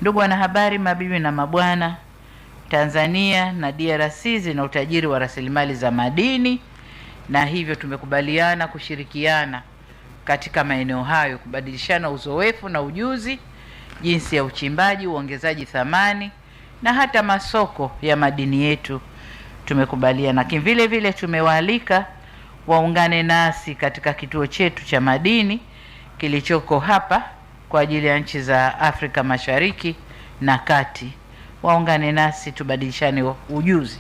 Ndugu wanahabari, mabibi na mabwana, Tanzania na DRC zina utajiri wa rasilimali za madini na hivyo tumekubaliana kushirikiana katika maeneo hayo, kubadilishana uzoefu na ujuzi jinsi ya uchimbaji, uongezaji thamani na hata masoko ya madini yetu tumekubaliana. Lakini vile vile tumewaalika waungane nasi katika kituo chetu cha madini kilichoko hapa kwa ajili ya nchi za Afrika Mashariki na Kati. Waungane nasi tubadilishane ujuzi,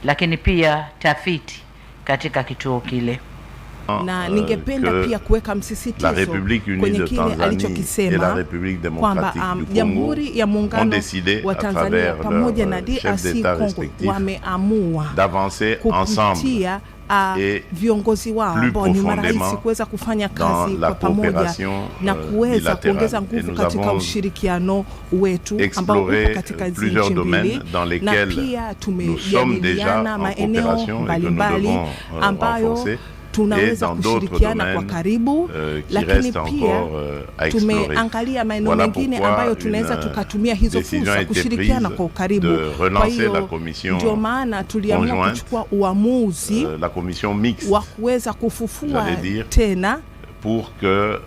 lakini pia tafiti katika kituo kile. Na ningependa Que pia kuweka la msisitizo République unie kwenye de kile Tanzanie et la alichokisema République kwamba démocratique du Congo Jamhuri ya ont Muungano décidé, wa à Tanzania travers pamoja na leurs chefs DRC d'État Congo respectifs, wameamua d'avancer ensemble kupitia et viongozi wao plus ambao ni marais profondément kuweza kufanya dans kazi la kwa pamoja coopération na kuweza bilatérale. kuongeza Et nguvu nous katika avons ushirikiano wetu ambao upo exploré katika hizi plusieurs nchi mbili, domaines dans na lesquels pia nous sommes déjà tumejadiliana en maeneo coopération et que nous mbalimbali devons ambayo renforcer, et tunaweza dans d'autres kushirikiana kwa domaines karibu, qui lakini restent pia encore à explorer. tumeangalia maeneo Voilà mengine pourquoi ambayo une tunaweza tukatumia hizo décision a fursa été kushirikiana prise kwa ukaribu. de Kwa relancer la hiyo commission ndio maana tuliamua conjointe, kuchukua uamuzi la commission mixte, wa kuweza kufufua j'allais dire, tena pour que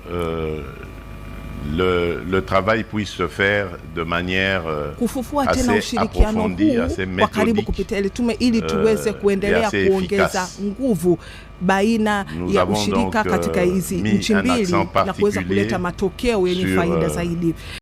le travail puisse se faire de manière kufufua tena assez ushirikiano approfondie, huu assez kwa karibu méthodique kupitia ile tume ili tuweze et kuendelea assez kuongeza efficace. Nguvu baina Nous ya avons ushirika donc katika hizi mis nchi un mbili accent na kuweza particulier kuleta matokeo yenye sur faida zaidi.